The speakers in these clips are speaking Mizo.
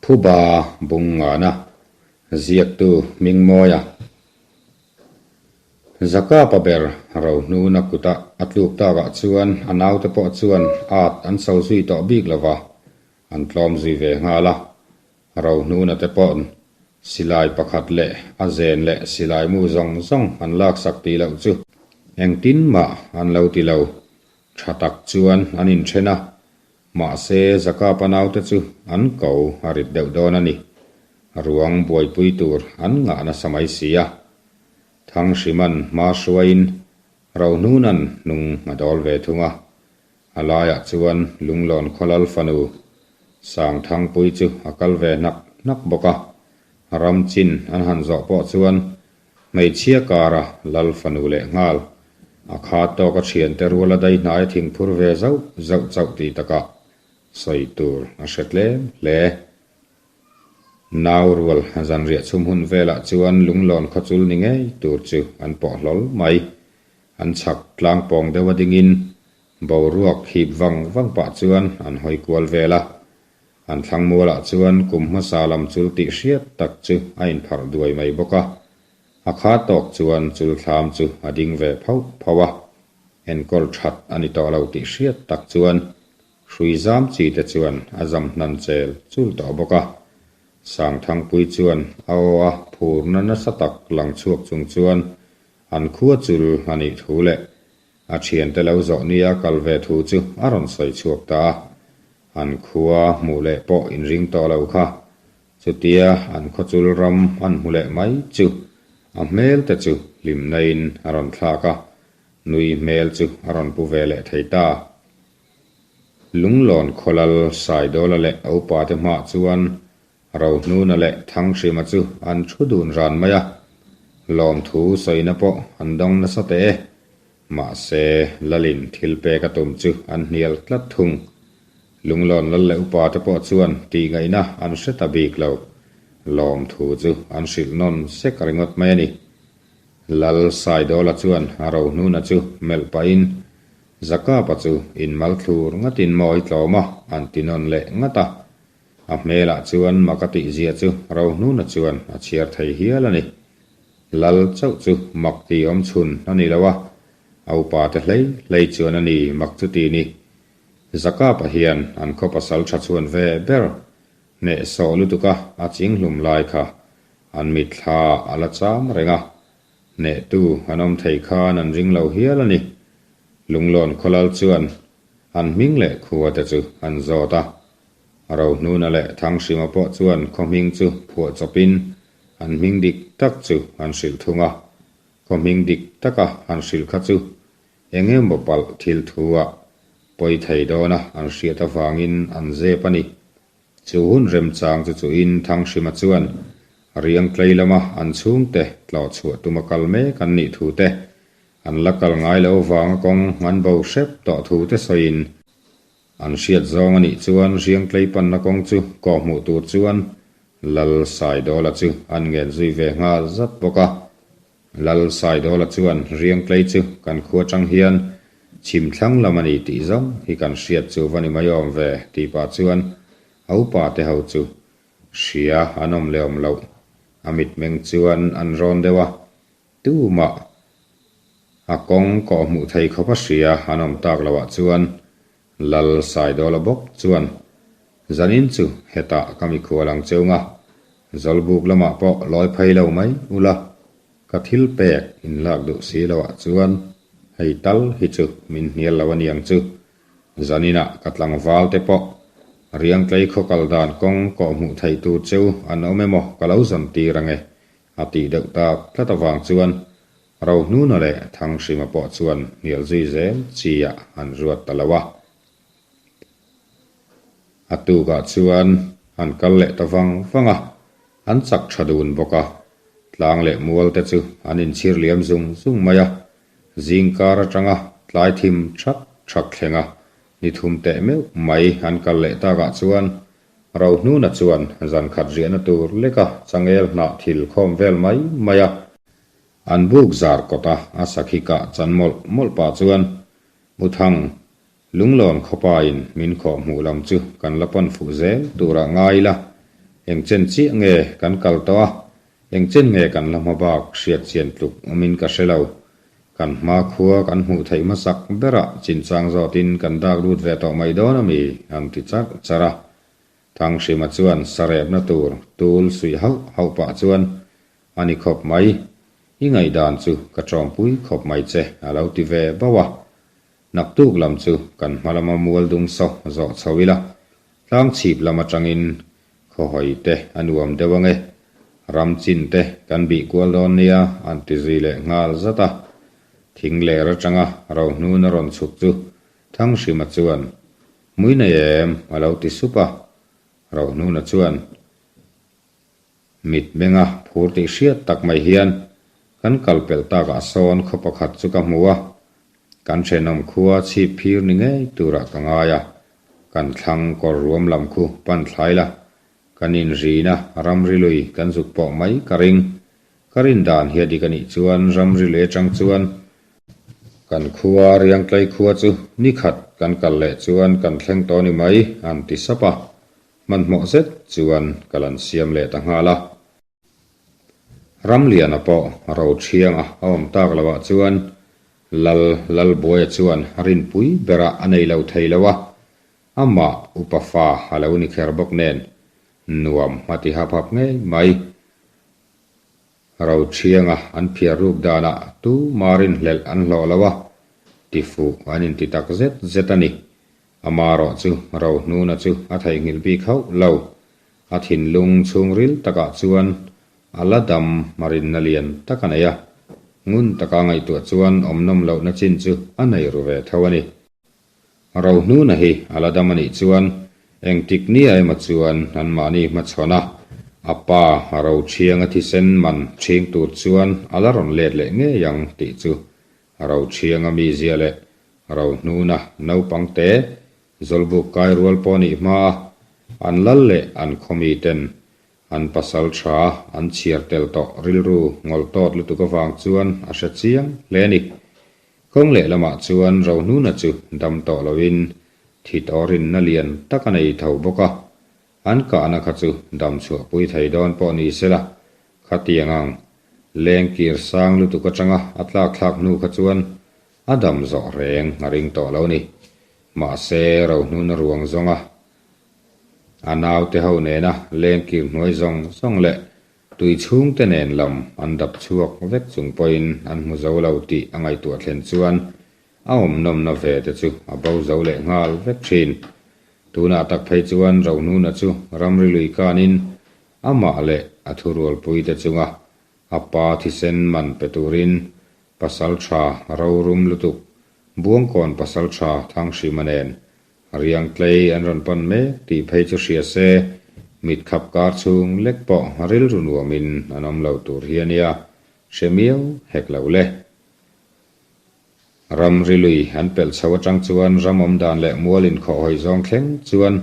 Phuba Bungngana, ziaktu Hmingmawia. Zakapa ber Rohnuna kuta a tluk takah chuan a naute pawh chuan at an so zui tawh bik lova, an tlawm zui ve nghal a. Rohnuna te paw'n silai pakhat leh a zen leh silai mu zawng zawng an laksak tih loh chu engtin mah an lo ti lo. Tha tak chuan an inthen a, Mahse, Zakapa naute chu an ko a rit deuh dawn a ni. Ruang buaipui tur an ngah nasa mai si a. Thanghriman hma hruaiin Rohnunan hnung a dawl ve thung a. A laiah chuan Lunglawn Khawlal fanu Sangthangpui chu a kal ve hnak hnak bawk a. Ram chin an han zawh pawh chuan Hmeichhia kara lal fanu leh nghal a kha tawk a thiante ruala dai hnai a thing phur ve zauh zauh chauh tih takah sawi tur a hre tlem hle. Nau rual zanriah chhum hun velah chuan lunglawn khawchul ni ngei tur chu an pawh hlawl mai. An chhak tlang pawng deuh a dingin boruak hip vang vang pah chuan an hawi kual vel a. An thlang mualah chuan kum hmasa lam chul tih hriat tak chu a inpharh duai mai bawk a. A kha tawk chuan chul thlam chu a ding ve phauh phauh a. Enkawl that a ni tawh lo tih hriat tak chuan hrui zam chi te chuan a zam hnan chel chul tawh bawk a. Sangthangpui chuan a aw a phurna nasa tak lang chhuak chung chuan an khua chul a nih thu leh a thiante lo zawh nia kal ve thu chu a rawn sawi chhuak ta a. An khua hmuh leh pawh inring tawh lo kha. Chutia an khawchul ram an hmu leh mai chu a hmel te chu hlimna in a rawn thlak a, nui hmel chu a rawn pu ve leh thei ta. Lunglawn khawlal Saidawla leh a upa te hmah chuan Rohnuna leh Thanghrima chu an thu dun ran mai a, lawmthu sawina pawh an dawng nasa teh e. Mahse, Lalin thil pek a tum chu an hnial tlat thung. Lunglawn lal leh upa te pawh chuan tih ngaihna an hre ta bik lo. Lawmthu chu an hrilh nawn sek ringawt mai a ni. Lal Saidawla chuan a rohnuna chu melh pahin, Zakapa chu inmal thlur ngatin mawi tlawm a, an ti nawn leh ngat a. A hmelah chuan mak a tihzia chu Rohnuna chuan a chhiar thei hial a ni. Lal chauh chu mak ti awm chhun a ni lo a, a upa te hlei hlei chuan a ni mak chu ti ni. Zakapa hian an khaw pasal tha chhuan ve ber hnehsawh lutuk a a chinghlum lai kha an mitthla a la cham reng a, hnehtu an awm thei khan an ring lo hial a ni. Lunglawn khawlal chuan an hming leh khua te chu an zawt a, Rohnuna leh Thanghrima pawh chuan khaw hming chu phuah chawpin an hming dik tak chu an hrilh thung a. Khaw hming dik taka han hrilh kha chu eng emaw palh thil thu ah pawi thei dawna an hriat avangin an zep a ni. Chu hun remchang chu chuhin Thanghrima chuan Riangtlei lama an chhungte tlawh chhuah tuma kal mek an nih thu te, an la kal ngai lo vanga kawng an bo hrep tawh thu te sawiin An hriat zawng a nih chuan Hriangtlei panna kawng chu kawh hmuh tur chuan Lal Saidawla chu an ngen zui ve nghal zat bawk a. Lal Saidawla chuan Hriangtlei chu kan khua tang hian chhim thlang lam a ni tih zawng hi kan hriat chu va ni mai awm ve tih pah chuan a upa te ho chu hria an awm leh awm loh a mitmeng chuan an rawn deuh a. Tumah a kawng kawh hmuh thei khawp a hria an awm tak loh ah chuan Lal Saidawla bawk chuan zanin chu hetah ka mikhual ang cheu nga, Zawlbuk lamah pawh lawi phei lo mai ula, ka thil pek in lak duh si loh ah chuan hei tal hi chu min hnial lo a niang chu, zaninah ka tlangval te pawh Riangtlei khaw kal dan kawng kawh hmuh theih tur cheu an awm emaw ka lo zawn tir ange A tih deuh tak tlat avang chuan Rohnuna leh Thanghrima pawh chuan hnial zui zel chi ah an ruat ta lo a. A tukah chuan an kal leh ta vang vang a, an chak tha dun bawk a. Tlang leh mual te chu an inchhir liam zung zung mai a, zingkar atanga tlai thim thak thak thleng a ni thum teh meuh mai an kal leh takah chuan Rohnuna chuan zan khat riahna tur leka changel hnah thil khawm vel mai mai a. An buk zar kawta a sakhi kah chan mawlh mawlh pah chuan Muthang, lunglawn khawpain min khawh hmuh lam chu kan la pan fuh zel turah ngai ila. Eng chen chiah nge kan kal tawh a, eng chen nge kan la hma bak hriat chian tluk awmin ka hre lo. Kan hma khua kan hmuh theih hmasak berah chinchang zawtin kan dak lut ve tawh mai dawn a mi? an ti charh charh a. Thanghrima chuan sarepna tur tul suih hauh hauh pah chuan A ni khawp mai, i ngaihdan chu ka tawmpui khawp mai che a lo ti ve bauh a. Naktuk lam chu kan hma lama mual dung saw zawh chho ila, tlang chhip lam atangin khawhawi te a nuam deuh ange, ram chin te kan bih kual dawn nia an ti zui leh nghal zat a. Thing ler atanga rohnun a rawn chhuk chu Thanghrima chuan, Hmui nei em? a lo ti sup a. Rohnuna chuan, Mit menga phur tih hriat tak mai hian kan kal pelh takah sawn khaw pakhat chu ka hmu a, kan thenawm khua chhip phir ni ngei turah ka ngai a, kan thlang kawr ruam lam khu pan thlai la, kan inrina ramri lui kan zuk pawh mai ka ring. Ka rin dan hi a dik a nih chuan ramri lui atang chuan kan khua Riangtlai khua chu nikhat kan kal leh chuan kan thleng tawh ni mai an ti sap a. Hmanhmawh zet chuan ka lan siam leh ta nghal a. Ramliana pawh ro thianga a awm tak loh ah chuan Lal Lalbuaia chuan rinpui berah a nei lo thei lo a, amah upa fa a lo ni kher bawk nen nuam a ti hap hap ngei mai. Ro thianga an phiar ruk danah tu ma rinhlelh an hlawh lo a, tifuh an inti tak zet zet a ni. Amarawh chu Rohnuna chu a theihnghilh bik hauh lo. A thinlung chhungril takah chuan a la dam marinna lian tak a nei a, ngun taka ngaihtuah chuan awm nawm lohna chin chu a nei ru ve tho a ni. Rohnuna hi a la dam a nih chuan engtik nia emaw chuan anmahni hmachhawn a, a pa Roṭhianga thisen man ṭhing tur chuan a la rawn let leh ngei ang tih chu Roṭhianga mizia leh Rohnuna naupang te Zawlbuk kai rual pawh nih hma a, an lal leh an khawmi ten an pasal tha an chhiar tel tawh rilru ngawlh tawt lutuk avang chuan a hre chiang hle a ni. Kawng leh lamah chuan Rohnuna chu dam tawh loin thi tawh rinna lian tak a nei tho bawk a, an kahna kha chu dam chhuahpui thei dawn pawh ni sela khatiang ang lengkir sang lutuk atanga a tlak thlak hnu kha chuan A dam zawh reng a ring tawh lo ni. Mahse, Rohnuna ruang zawnga a naute ho nena lengkir hnuai zawng zawng leh tui chhungte nen lam an dap chhuak vek chung pawhin an hmu zo lo tih a ngaihtuah thlen chuan a awm nawmna ve te chu a bo zo leh nghal vek thin. Tunah tak phei chuan Rohnuna chu ramri lui kanin amah leh a thurualpuite chunga a pa thisen man pe turin Pasal tha rorum lutuk, Buangkawn pasal tha Thanghrima nen riang tlei an rawn pan mek tih phei chu hria se, mit khap kar chhung lek pawh rilru nuamin an awm lo tur hi a nia, hre miau hek lo le. Ramri lui an pelh chho atang chuan ram awm dan leh mual inkhawh hawi zawng thleng chuan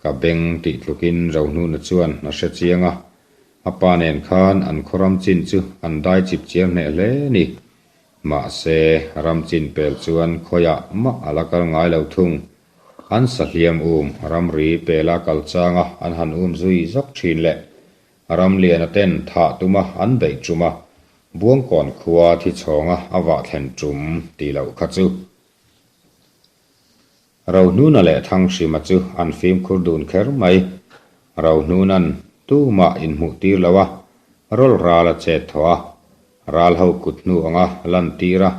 Ka beng tih tlukin Rohnuna chuan a hre chiang a, a pa nen khan an khaw ram chin chu an dai chip chiar hneh hle ni. Mahse, ram chin pel chuan khawiah mah a la kal ngai lo thung. An sahliam um ramri pela kal changa an han um zui zawk thin leh Ramliana ten thah tuma an beih tum a, Buangkawn khua thi chhawnga a vah thlen tum tih loh kha chu. Rohnuna leh Thanghrima chu an fimkhur dun kher mai. Rohnuna'n tumah inhmuh tir lo a, rawl ral a chet thaw a, ral ho kut hnu anga lan tir a,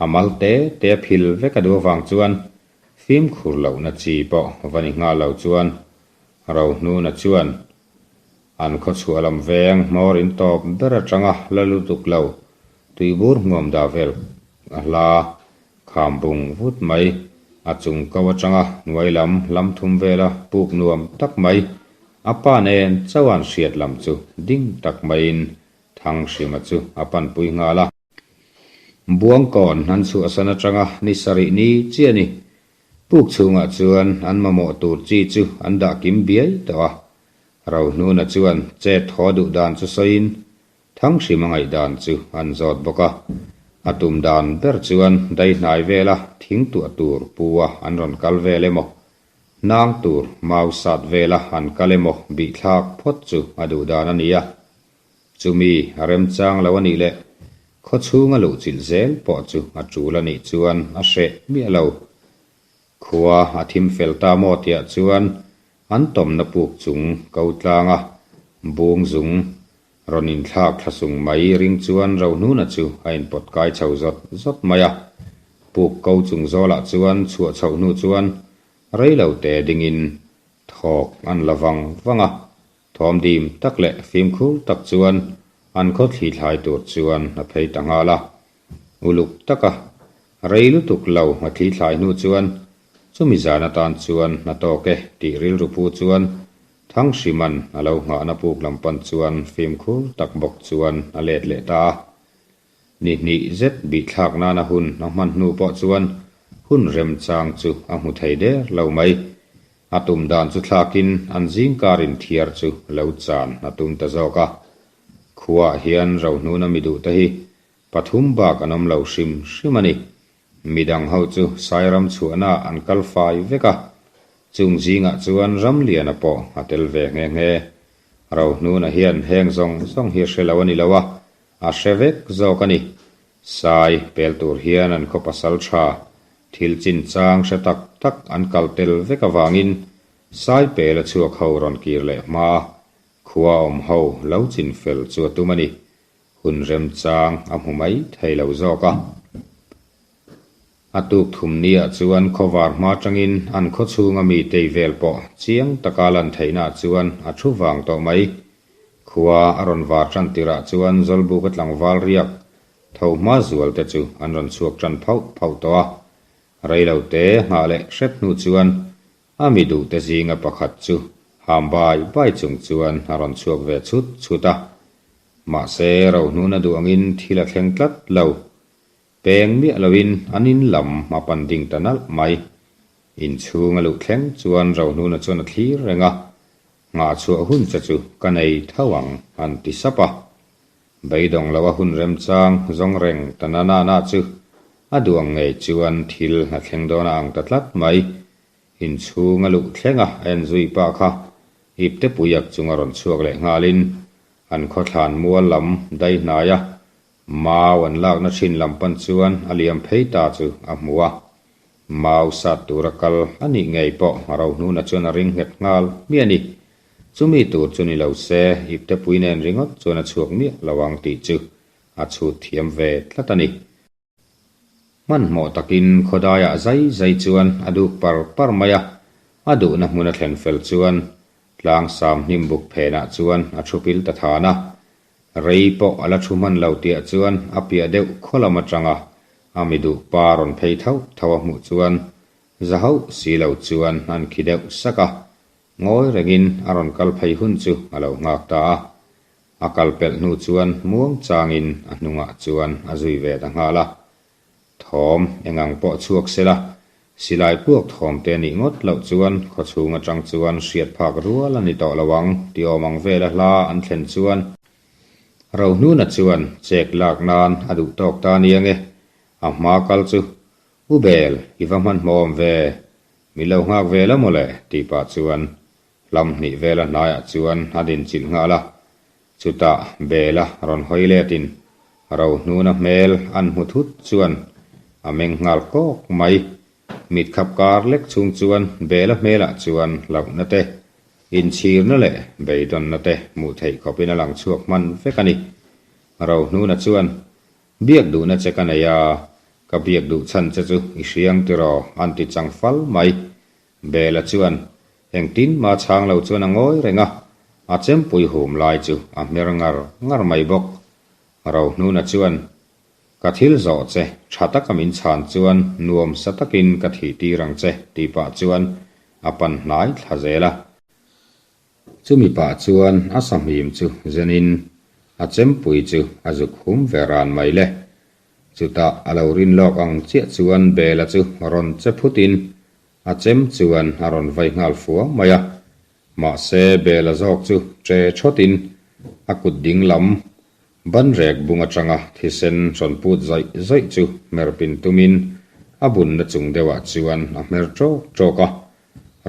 a mal te te a phil vek a duh avang chuan fimkhur lohna chi pawh va ni nghal lo chuan Rohnuna chuan an khawchhuah lam veng hmawr in tawp ber atanga la lutuk lo tuibur hmuam dah vel a hla Kham bung vut mai, a chung ko atanga hnuai lam lam thum vela puk nuam tak mai, a pa nen chauhan hriat lam chu ding tak maiin Thanghrima chu a panpui nghal a. Buangkawn an chhuahsan atanga ni sarih ni chiah ni, puk chhungah chuan an mamawh tur chi chu an dah kim biai tawh a. Rohnuna chuan chet haw duh dan chu sawiin Thanghrima ngaihdan chu an zawt bawk a, a tum dan ber chuan dai hnai vela thing tuah tur pu a an rawn kal vel emaw? Hnang tur mau sat vela han kal emaw bihthlak phawt chu a duh dan a ni a. Chumi a remchang lo a nih leh khawchhunga luhchilh zel pawh chu a tul a nih chuan a hreh miah lo. Khua a thim fel ta maw tiah chuan an tawmna puk chung ko tlanga bung zung rawn inthlak thla sung mai ring chuan Rohnuna chu a inpawt kai chho zawt zawt mai a. Puk ko chung zawlah chuan chhuah chhoh hnu chuan reilo te dingin thawk an la vang vang a. Thawm dim tak leh fimkhur tak chuan an khaw thli thlai tur chuan a phei ta nghal a. Uluk taka rei lutuk lo a thli thlai hnu chuan chumi zan atan chuan a tawk e tih rilru pu chuan Thangsiman a lo nghahna puk lam pan chuan fimkhur tak bawk chuan a let leh ta a. Ni hnih zet bihthlak nana hun a hman hnu pawh chuan hun remchang chu a hmu thei der lo mai. A tum dan chu thlakin an zingkar inthiar chu lo chan a tum ta zawk a. Khuaah hian Rohnuna mi duhte hi pathum bak an awm lo hrim hrim a ni. Midang ho chu Sairam chhuahnaah an kal fai vek a, chung zingah chuan Ramliana pawh a tel ve nghe nghe. Rohnuna hian heng zawng zawng hi hre lo a ni lo a, a hre vek zawk a ni. Sai pel tur hian an khaw pasal tha, thil chinchang hre tak tak an kal tel vek avangin Sai pela chhuak ho rawn kir leh hma a, khua awm ho lo chin fel chu a tum a ni. Hun remchang a hmu mai thei lo zawk a. A tuk thum niah chuan khawvar hma tangin an khaw chhunga mi tei vel pawh chiang taka lan theihnaah chuan a thu vang tawh mai. Khua a rawn var tan tirah chuan Zawlbuka tlangval riak tho hma zual te chu an rawn chhuak tan phauh phauh tawh a. Reilo te nghah leh hrep hnu chuan a mi duh te zinga pakhat chu ham bai bai chung chuan a rawn chhuak ve chhut chhut a. Mahse Rohnuna duh angin thil a thleng tlat lo. Peng miah loin an in lam a pan ding ta nalh mai. Inchhung a luh thleng chuan Rohnuna chuan a thlir reng a, Nghah chhuah hun che chu ka nei tho ang an ti sap a. Beidawng lo a hun remchang zawng reng ta na na na chu a duh ang ngei chuan thil a thleng dawn a ang ta tlat mai. Inchhung a luh thleng a en zui pa kha ipte puiak chung a rawn chhuak leh nghalin an khawthlan mual lam dai hnai a Mau an lakna thin lam pan chuan a liam phei ta chu a hmu a. Mau sat tura kal a nih ngei pawh a Rohnuna chuan a ring nghet nghal hmiah a ni. Chumi tur chu ni lo se, iptepui nen ringawt chuan a chhuak miah lo ang tih chu a chhut thiam ve tlat a ni. Hmanhmawh takin khawdaiah zai zai chuan a duk par par mai a, a duhna hmun a thlen fel chuan tlangsam hnim buk phenah chuan a thu pil ta than a. Rei pawh a la thu hman lo tiah chuan a piah deuh khaw lam atanga a mi duh pa rawn phei thauh thauh a hmuh chuan za hauh si lo chuan an khi deuh sak a, ngawi rengin a rawn kal phei hun chu a lo nghak ta a. A kal pelh hnu chuan muang changin a hnungah chuan a zui ve ta nghal a. Thawm engang pawh chhuak sela, silai puak thawm te nih ngawt loh chuan khawchhung atang chuan hriat phak rual a ni tawh lo ang ti awm ang vela hla an thlen chuan Rohnuna chuan chek lak nan a duh tawk ta nia nge, a hma kal chu U Bel i va hmanhmawm ve, min lo nghak ve la mawle tih pah chuan Hlam hnih vela hnaiah chuan a din chilh nghal a, chutah Bela rawn hawi letin Rohnuna hmel an hmu thut chuan a meng nghal kawk mai. Mit khap kar lek chhung chuan Bela hmelah chuan hlauhna te, inchhirna leh beidawnna te hmuh theih khawpin a lang chhuak hman vek a ni. Rohnuna chuan, Biak duhna che ka nei a, ka biak duh chhan che chu i hriang tiraw an ti chang fal mai. Bela chuan engtin mah chhang lo chuan a ngawi reng a, a chempui hum lai chu a hmer ngar ngar mai bawk. Rohnuna chuan, Ka thil zawh che, tha taka min chhan chuan nuam sa takin ka thih tir ang che tih pah chuan a pan hnai thla zel a. Chumi pah chuan a sahmim chu zenin a chempui chu a zuk hum ve ran mai le. Chutah a lo rin lawk ang chiah chuan Bela chu rawn che phutin a chem chuan a rawn vai nghal fua mai a. Mahse Bela zawk chu che thawtin a kut ding lam banrek bung atanga thisen rawn put zawih zawih chu hmer pin tumin a bunna chung deuhah chuan a hmer ṭawk ṭawk a.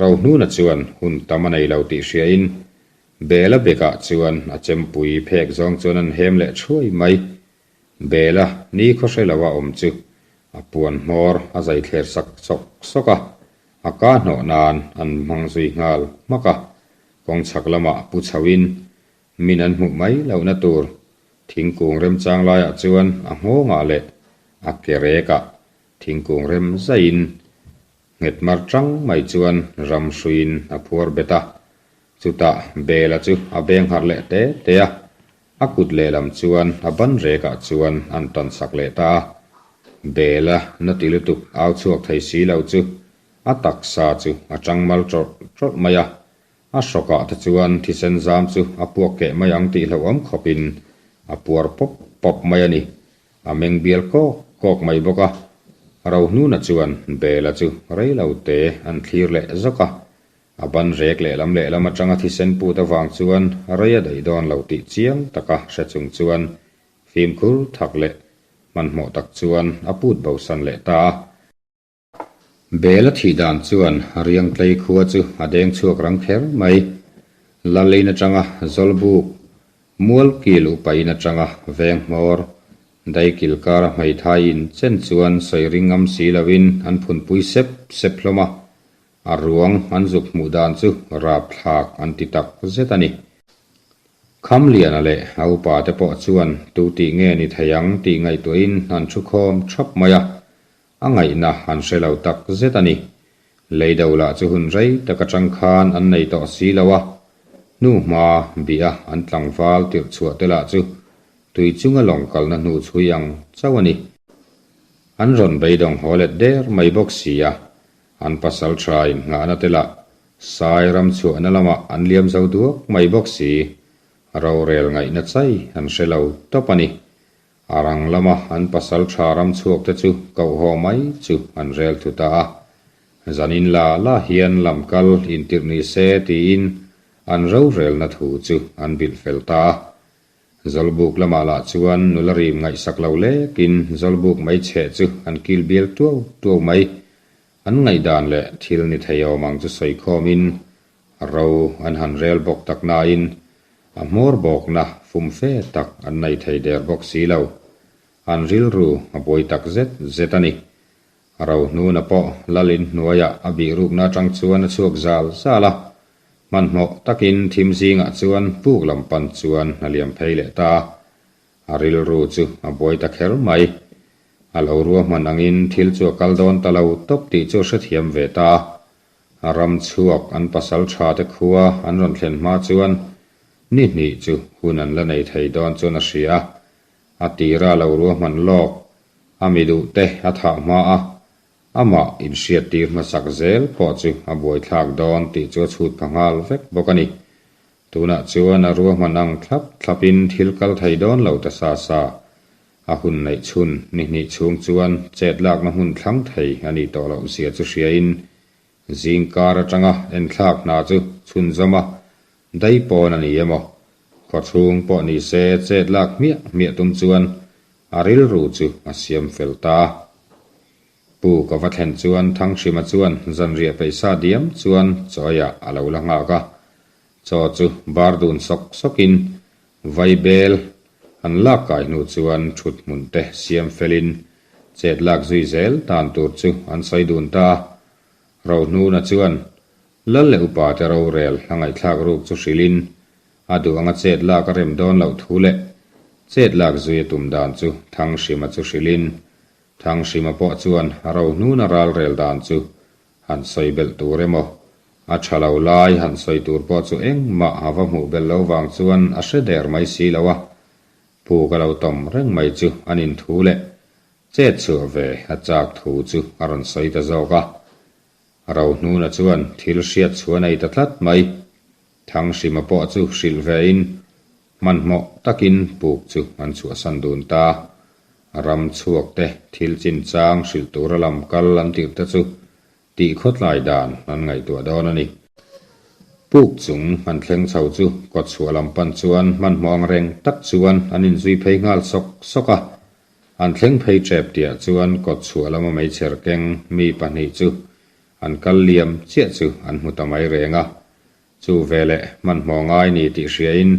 Rohnuna chuan hun tam a nei lo tih hriain Bela bekah chuan a chempui phek zawng chuan an hem leh thuai mai. Bela ni khaw hre loa awm chu a puan hmawr a zai thler sak sawk sawk a, a ka hnawh nan an hmang zui nghal hmak a. Kawng chhak lamah pu chhoin min an hmuh mai lohna tur thingkung remchang laiah chuan a nghawngah leh a ke rekah thingkung rem zaiin Nghet mar tang mai chuan ram hruiin a phuar bet a, chutah Bela chu a beng harh leh te te a, a kut lehlam chuan a ban rekah chuan an tan sak leh ta a. Bela na ti lutuk au chhuak thei si lo chu a taksa chu a tang mal tawlh tawlh mai a, a hrawkah te chuan thisen zam chu a puak keh mai ang tih hlauhawm khawpin a puar pawp pawp mai a ni. A meng bial kawk kawk mai bawk a, Rohnuna chuan Bela chu rei lo te an thlir leh zawk a, a ban rek lehlam lehlam atanga thisen put avang chuan rei a daih dawn lo tih chiang taka hre chung chuan fimkhur thak leh hmanhmawh tak chuan a put bosan leh ta a. Bela thih dan chuan Riangtlei khua chu a deng chhuak rang kher mai. Lalin atanga Zawlbuk, Mualkil upain atanga Venghmawr, Daikil kara hmeithai in chen chuan sawi ring ngam si loin an phunpui sep sep hlawm a, a ruang an zuk hmuh dan chu rapthlak an ti tak zet a ni. Khamliana leh a upa te pawh chuan tu tih nge ni thei ang tih ngaihtuahin an thu khawm thap mai a, A ngaihna an hre lo tak zet a ni. Lei do lah chu hun rei tak atang khan an nei tawh si lo a, hnu hma bih a an tlangval tirh chhuah te lah chu tui chunga lawng kalna hnu chhui ang chauh a ni. An rawn beidawng haw let der mai bawk si a, an pasal tha innghahna te lah sai ram chhuahna lamah an liam zo duak mai bawk si, rorel ngaihna chai an hre lo tawp a ni. A rang lama an pasal tha ram chhuak te chu koh haw mai chu an rel thu ta a. Zanin la la hian lam kal intirh ni se tiin an rorelna thu chu an bilh fel ta a. Zawlbuk lamah lah chuan nula rim ngaihsak lo lekin Zawlbuk mai chheh chu an kil bial tuau tuau mai. An ngaihdan leh thil ni thei awm ang chu sawikhawmin Ro an han rel bawk tak nain a hmawr bawkna fum fe tak an nei thei der bawk si lo. An rilru a buai tak zet zet a ni. Ro hnuna pawh lal in hnuaiah a bih rukna atang chuan a chhuak zal zal a. Hmanhmawh takin thim zingah chuan puk lam pan chuan a liam phei leh ta a. A rilru chu a buai ta kher mai. A lo ruahman angin thil chu a kal dawn ta lo tawp tih chu a hrethiam ve ta a. A ram chhuak an pasal tha te khua an rawn thlen hma chuan ni hnih chu hun an la nei thei dawn chuan a hria a, a tira lo ruahman lawk, a mi duh te a thah hma a, amah inhriat tir hmasak zel pawh chu a buaithlak dawn tih chu a chhut pha nghal vek bawk a ni. Tunah chuan a ruahman ang thlap thlapin thil kal thei dawn lo ta sa sa, a hun neih chhun ni hnih chhung chuan chet lakna hmun thlang thei a nih tawh loh zia chu hriain zing kar atanga enthlak hna chu chhunzawm a, dai pawn a ni emaw, khawchhung pawh ni se chet lak hmiah hmiah tum chuan a rilru chu a siam fel ta a. Pu ka va thlen chuan Thanghrima chuan zanriah peihsa diam chuan chawiah a lo la nghak a, chaw chu bar dun sawk sawkin Vaibel an lak kai hnu chuan thut hmun te siam felin chet lak zui zel dan tur chu an sawi dun ta a. Rohnuna chuan Lal leh upa te rorel a ngaihthlak ruk chu hrilhin a duh anga chet lak a rem dawn loh thu leh chet lak zui a tum dan chu Thanghrima chu hrilhin Thanghrima pawh chuan Rohnuna ralrel dan chu Han sawi belh tur emaw? A tha lo lai han sawi tur pawh chu engmah a va hmuh belh lo vang chuan a hre der mai si lo a. Pu ka lo tawm reng mai chu an inthu leh chet chhuah ve a chak thu chu a rawn sawi ta zawk a. Rohnuna chuan thil hriat chhuah nei ta tlat mai. Thanghrima pawh chu hrilh ve in Hmanhmawh takin puk chu an chhuahsan dun ta. Ram chhuak te thil chinchang hrilh tura lam kal an tirh te chu tih khawtlai dan an ngaihtuah dawn a ni. Puk chung an thleng chho chu kawtchhuah lam pan chuan hmanhmawh ang reng tak chuan an inzui phei nghal sawk sawk a. An thleng phei tep tihah chuan kawtchhuah lama meichher keng mi pahnih chu. An kal liam chiah chu an hmu ta mai reng a. Chu veleh hmanhmawh ngai ni tih hriain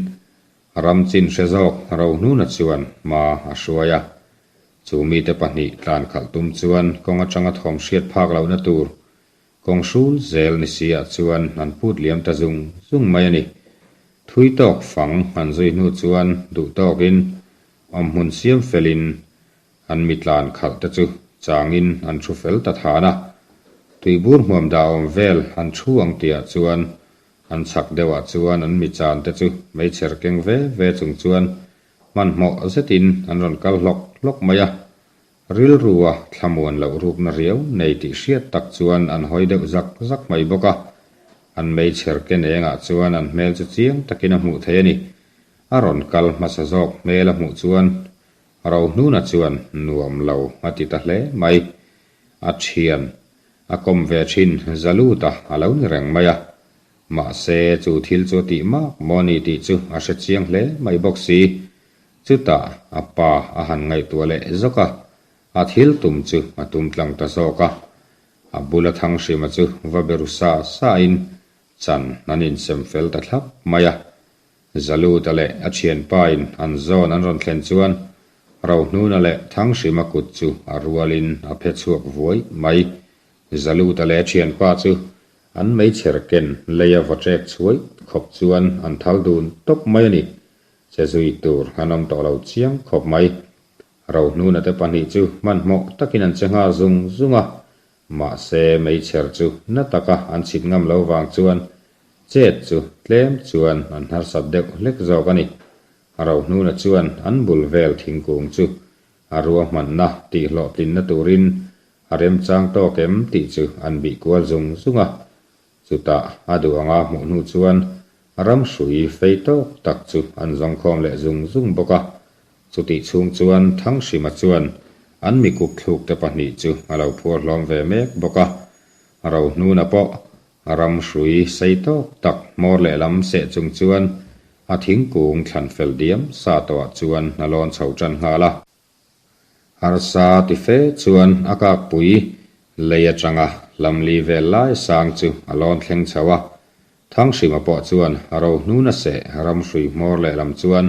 ram chin hre zawk Rohnuna chuan hma a hruai a. Chu mite pahnih tlan khalh tum chuan kawng atanga thawm hriat phak lohna tur kawng hrul zel ni si ah chuan an put liam ta zung zung mai a ni. Thui tawk fang an zui hnu chuan duh tawkin awmhmun siam felin An mi tlan khalh te chu changin an thu fel ta than a, tuibur hmuam dah awm vel an thu ang tihah chuan an chhak deuhah chuan an mi chan te chu meichher keng ve ve chung chuan hmanhmawh zetin an rawn kal hlawk hlawk mai a. Rilrua thlamuan loh rukna riau nei tih hriat tak chuan an hawi deuh zak zak mai bawk a, an meichher ken engah chuan an hmel chu chiang takin a hmuh theih a ni. A rawn kal hmasa zawk hmel a hmuh chuan Rohnuna chuan nuam lo a ti ta hle mai. A thian a kawm ve thin Zaluta a lo ni reng mai a. Mahse chu thil chu a tih mak maw ni tih chu a hre chiang hle mai bawk si. Chutah a pa a han ngaihtuah leh zawk a, a thil tum chu a tum tlang ta zawk a. A bula Thanghrima chu va be ru sa sa in chan an insem fel ta thlap mai a. Zaluta leh a thianpain an zawn an rawn thlen chuan Rohnuna leh Thanghrima kut chu a rualin a phe chhuak vuai mai. Zaluta leh a thianpa chu an meichher ken leia vaw ṭek chhuai khawp chuan an thal dun tawp mai a ni. Che zui tur an awm tawh lo chiang khawp mai. Rohnuna te pahnih chu hmanhmawh takin an che nghal zung zung a, Mahse, meichher chu na taka an chhit ngam lo vang chuan chet chu tlem chuan an harsat deuh hlek zawk a ni. Rohnuna chuan an bul vel thingkung chu a ruahmanna tih hlawhtlinna turin a remchang tawk em tih chu an bih kual zung zung a. Chutah a duh anga hmuh hnu chuan ram hrui fei tawk tak chu an zawngkhawm leh zung zung bawk a. Chutih chhung chuan Thanghrima chuan an mi kuk thluk te pahnih chu a lo phuar hlawm ve mek bawk a. Rohnuna pawh ram hrui sei tawk tak hmawr lehlam seh chung chuan a thingkung thlan fel diam sa tawhah chuan a lawn chho tan nghal a. Harsa ti fe chuan a kakpui lei atanga hlamli vel lai sang chu a lawn thleng chho a. Thanghrima pawh chuan Rohnuna seh ramhrui hmawr lehlam chuan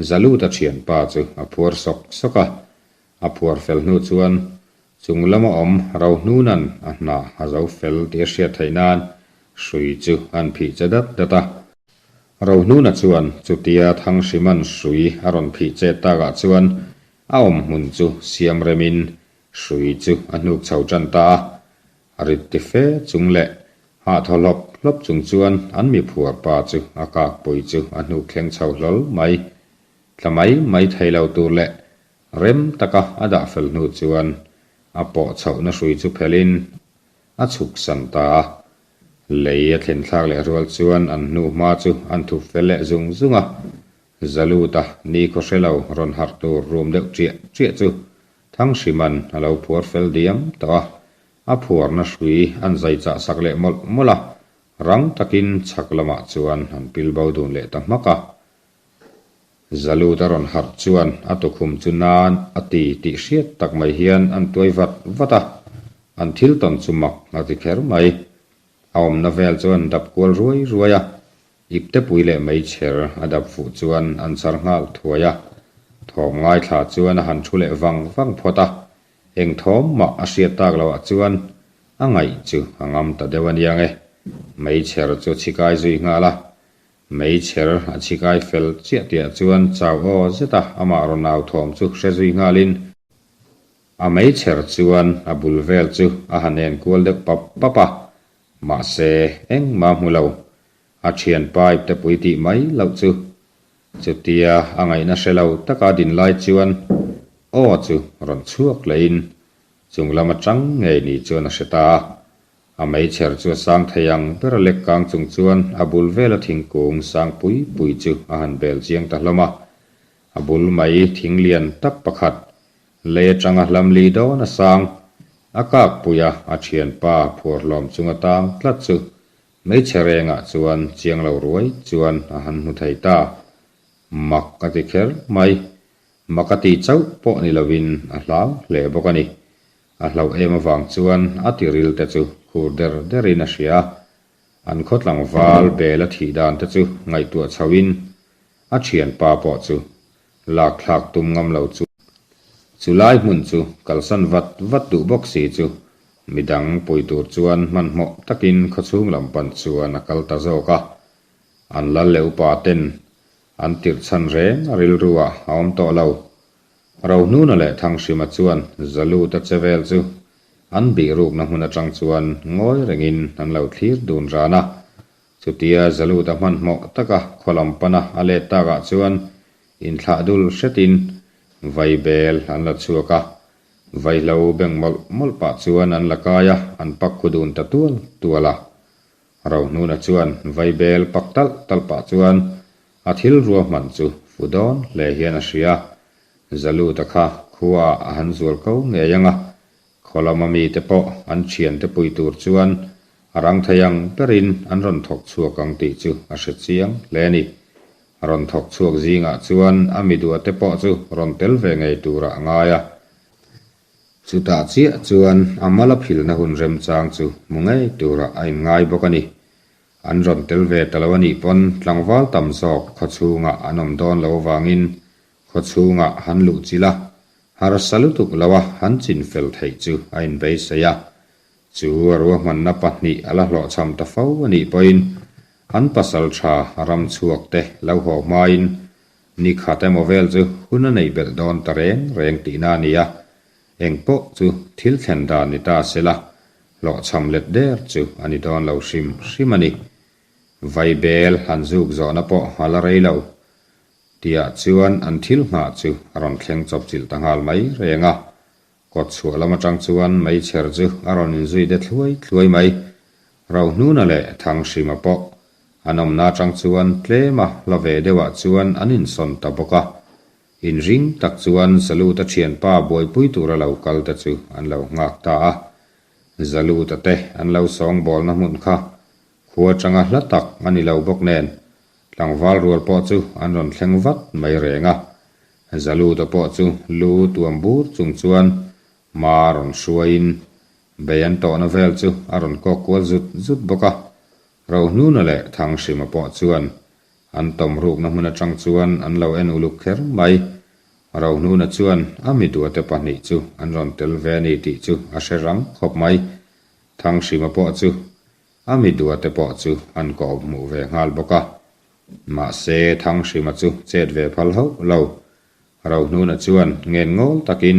Zaluta thianpa chu a phuar sawk sawk a. A phuar fel hnu chuan chung lama awm Rohnuna'n a hna a zo fel tih a hriat theih nan hrui chu an phih che dat dat a. Rohnuna chuan chutia Thanghriman hrui a rawn phih chet takah chuan a awm hmun chu siam remin hrui chu a hnuk chho tan ta a. A rit ti fe chung leh hah thaw hlawp hlawp chung chuan an mi phuar pa chu a kakpui chu a hnuk thleng chho hlawl mai. Tla mai mai thei lo tur leh rem taka a dah fel hnu chuan a pawh chhohna hrui chu phelhin a chhuk san ta a. Lei a thlen thlak leh rual chuan an hnu hma chu an thup fel leh zung zung a, Zaluta nikhaw hre lo rawn harh tur rum deuh ṭiah ṭiah chu Thangsiman a lo phuar fel diam tawh a, a phuarna hrui an zai chah sak leh mawlh mawlh a, rang takin chhak lamah chuan an pil bo dun leh ta hmak a. Zaluta rawn harh chuan a tukhum chu nan a ti tih hriat tak mai hian an tuai vat vat a, an thil tawn chu mak a ti kher mai. A awmna vel chuan dap kual ruai ruai a, iptepui leh meichher a dap fuh chuan an char nghal thuai a. Thawm ngaithla chuan a han thu leh vang vang phawt a, eng thawm mah a hriat tak loh ah chuan a ngaih chu a ngam ta deuh a niang e. Meichher chu a chhikai zui nghal a, Meichher a chhikai fel chiah tihah chuan chau aw zeta amah rawn au thawm chu hre zui nghalin a meichher chuan a bul vel chu a han en kual deuh pap pap a, mahse engmah hmu lo. A thian pipe te pui tih mai loh chu chutia a ngaihna hre lo taka din lai chuan aw chu rawn chhuak lehin chung lam atang ngei ni chuan a hre ta a. A meichher chu a sang thei ang ber a lek kang chung chuan a bul vela thingkung sang pui pui chu a han bel chiang ta hlawm a. A bul mai thing lian tak pakhat, lei atanga hlam li dawn a sang, a kak pui a, a thianpa phuar hlawm chung a tang tlat chu meichher engah chuan chiang lo ruai chuan a han hmu thei ta. Mak a ti kher mai. Mak a ti chauh pawh ni lovin a hlau hle bawk a ni. A hlauh em avang chuan a tiril te chu khur der derin a hria. An khaw tlangval bel a thih dan te chu ngaihtuah chhoin a thianpa pawh chu lak thlak tum ngam lo chu chu lai hmun chu kalsan vat vat duh bawk si chu midang pui tur chuan hmanhmawh takin khawchhung lam pan chuan a kal ta zawk a. An lal leh upa ten an tirh chhan reng a rilru ah a awm tawh lo. Rohnuna leh Thanghrima chuan Zaluta che vel chu an bihrukna hmun atang chuan ngawi rengin an lo thlir dun ran a. Chutia Zaluta hmanhmawh taka khaw lam pana a let takah chuan inthlah dul hretin vaibel an la chhuak a. Vaihlo beng mawlh mawlh pah chuan an la kai a, an pak khu dun ta tual tual a. Rohnuna chuan vaibel pak talh talh pah chuan a thil ruahman chu fu dawn hle hian a hria. Zaluta kha khua ah a han zual ko ngei ang a, khaw lama mite pawh an thiante pui tur chuan a rang thei ang berin an rawn thawk chhuak ang tih chu a hre chiang hle a ni. Rawn thawk chhuak zingah chuan a mi duahte pawh chu rawn tel ve ngei turah a ngai a. Chutah chiah chuan a mal a philna hun remchang chu hmu ngei turah a inngai bawk a ni. An rawn tel ve ta lo a nih pawn tlangval tam zawk khaw chhungah an awm dawn lo avangin khaw chhungah han luh chilh a, harsa lutuk loa han chin fel theih chu a inbeisei a. Chu a ruahmanna pahnih a la hlawhchham ta fo a nih pawhin an pasal tha ram chhuak te lo haw hmain Ni khat emaw vel chu hun a neih belh dawn ta reng reng tihna a ni a, eng pawh chu thil thlen dan ni ta se la, hlawhchham let der chu a ni dawn lo hrim hrim a ni. Vaibel han zuk zawhna pawh a la rei lo tihah chuan an thil nghah chu a rawn thleng chawpchilh ta nghal mai reng a, Kawt chhuah lam atang chuan meichher chu a rawn inzui de thluai thluai mai. Rohnuna leh Thanghrima pawh an awmna atang chuan tlema hla ve deuhah chuan an insawn ta bawk a. Inring tak chuan Zaluta thianpa buaipui tura lo kal te chu an lo nghak ta a. Zaluta te an lo sawngbawlna hmun kha khua atanga hla tak a ni lo bawk nen tlangval rual pawh chu an rawn thleng vat mai reng a. Zaluta pawh chu lu tuam bur chung chuan hma rawn hruaiin bei an tawhna vel chu a rawn kawk kual zut zut bawk a. Rohnuna leh Thanghrima pawh chuan an tawm rukna hmun atang chuan an lo en uluk kher mai. Rohnuna chuan a mi duate pahnih chu an rawn tel ve a ni tih chu a hre rang khawp mai. Thanghrima pawh chu a mi duate pawh chu an kawp hmuh ve nghal bawk a. Mahse, Thanghrima chu chet ve phal hauh lo. Rohnuna chuan ngen ngawl takin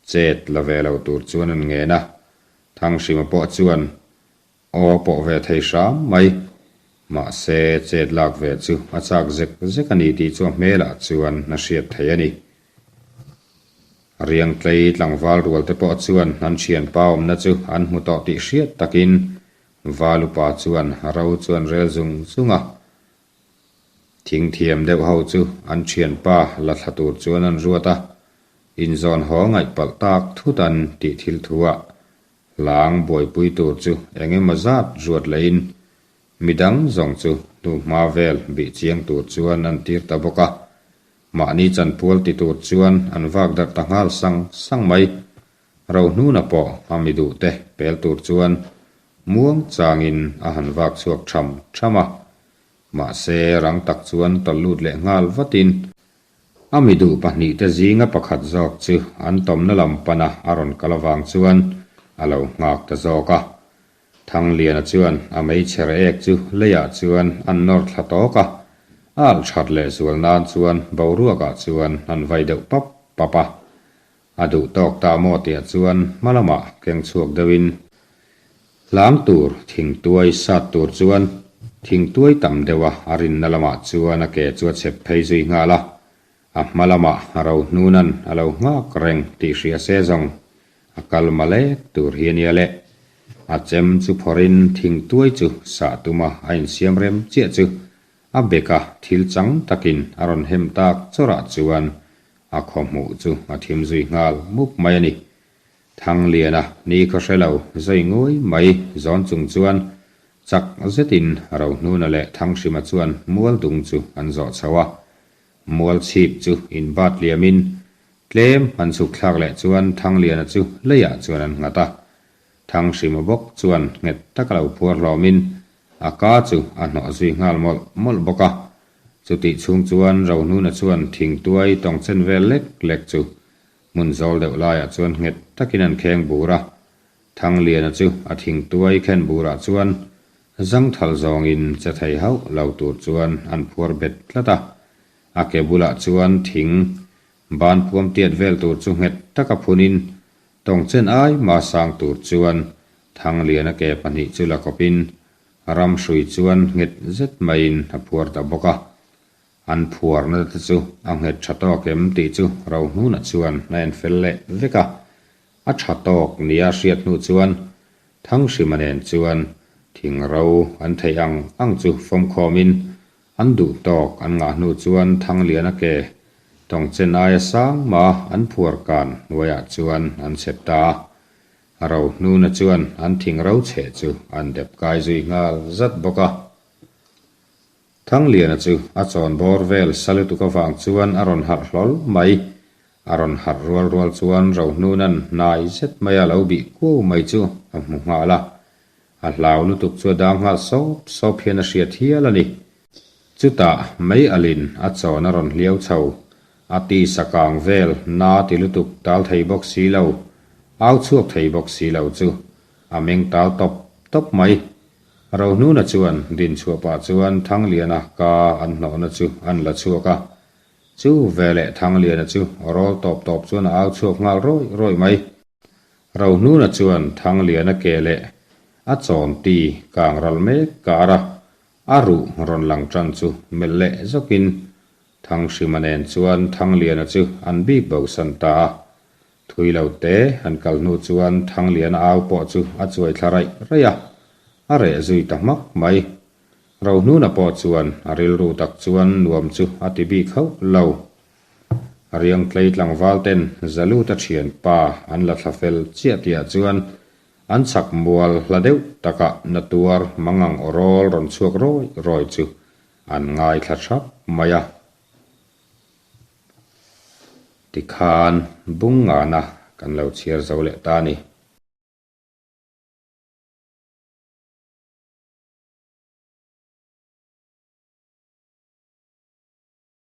chet la ve lo tur chuan an ngen a. Thanghrima pawh chuan aw pawh ve thei hram mai. Mahse, chet lak ve chu a chak zek zek a ni tih chu a hmelah chuan a hriat thei a ni. Riangtlei tlangval rual te pawh chuan an thianpa awmna chu an hmu tawh tih hriat takin Valupa chuan ro chu an rel zung zung a, thing thiam deuh ho chu an thianpa la thla tur chuan an ruat a, inzawn haw ngaih palh tak thut an tih thil thu ah hlang buaipui tur chu eng emaw zat ruat lehin midang zawng chu hnuhma vel bih chiang tur chuan an tir ta bawk a, mahni chanpual ti tur chuan an vak darh ta nghal sang sang mai. Rohnuna pawh a mi duh te pel tur chuan muang changin a han vak chhuak tham tham a, mahse rang tak chuan tawlh lut leh nghal vatin a mi duh pahnihte zinga pakhat zawk chu an tawmna lam pana a rawn kal avang chuan a lo nghak ta zawk a. Thangliana chuan a meichher ek chu leiah chuan an nawr thla tawk a, a alh that leh zual nan chuan boruakah chuan an vai deuh pap pap a. A duh tawk ta maw tiah chuan hma lamah keng chhuak deuhin hlang tur thingtuai sat tur chuan thingtuai tam deuha a rinna lamah chuan a ke chu a chep phei zui nghal a, a hma lamah a ro hnunan a lo nghak reng tih hria se zawng a kal malek tur hi a nia le. A chem chu phawrhin thingtuai chu sah tuma a insiam rem chiah chu a beka thil chang takin a rawn hem tak chawrah chuan A khaw hmuh chu a thim zui nghal mup mai a ni. Thangliana ni khaw hre lo zai ngawi mai zawn chung chuan chak zetin Rohnuna leh Thanghrima chuan mual dung chu an zawh chho a. Mual chhip chu inbat liamin tlem an chhuk thlak leh chuan Thangliana chu leiah chuan an nghat a. Thanghrima bawk chuan nghet taka lo phuar hlawmin a ka chu a hnawh zui nghal mawlh mawlh bawk a. Chutih chhung chuan Rohnuna chuan thingtuai tawngchen vel lek lek chu hmun zawl deuh laiah chuan nghet takin an kheng bur a. Thangliana chu a thingtuai khen burah chuan zangthal zawngin che thei hauh lo tur chuan an phuar bet tlat a. A ke bulah chuan thing ban puam tiat vel tur chu nghet taka phunin Tawngchen ai mah sang tur chuan Thangliana ke pahnih chu la kawpin ram hrui chuan nghet zet maiin a phuar ta bawk a. An phuarna te chu a nghet tha tawk em tih chu Rohnuna chuan a en fel leh vek a. A tha tawk nia hriat hnu chuan Thanghrima nen chuan thing ro an theih ang ang chu fawmkhawmin An duh tawk an ngah hnu chuan Thangliana ke tawngchen aia sang ma an phuar kan hnuaiah chuan an chep ta a. Ro hnuna chuan an thing ro cheh chu an dep kai zui nghal zat bawk a. Thangliana chu a chawn bawr vel sa lutuk avang chuan a rawn harh hlawl mai. A rawn harh rual rual chuan ro hnuna'n hnai zet maia lo bih kuau mai chu a hmu nghal a. A hlau lutuk chu a dang nghal sawp sawp hian a hriat hial a ni. Chutah mei alin a chawn a rawn hliau chho. A tisa kang vel na ti lutuk tal thei bawk si lo, au chhuak thei bawk si lo chu a meng tal tawp tawp mai. Rohnuna chuan din chhuah pah chuan Thangliana ka an hnawhna chu an la chhuak a. Chu veleh Thangliana chu rawl tawp tawp chuan a au chhuak nghal rawih rawih mai. Rohnuna chuan Thangliana ke leh a chawnti kang ral mek kar a, a ruh rawn lang tan chu melh leh zawkin Thanghrima nen chuan Thangliana chu an bik bosan ta a. Thui lo te an kal hnu chuan Thangliana au pawh chu a chuai thla raih raih a, a reh zui ta hmak mai. Rohnuna pawh chuan a rilru tak chuan nuam chu a ti bik hauh lo. Riangtlei tlangval ten Zaluta thianpa an la thla fel chiah tihah chuan an chhak mual hla deuh takah na tuar mangang aw rawl rawn chhuak rawi rawi chu an ngaithla thap mai a. Tikhan bung ngana kan lo chhiar zo leh ta a ni.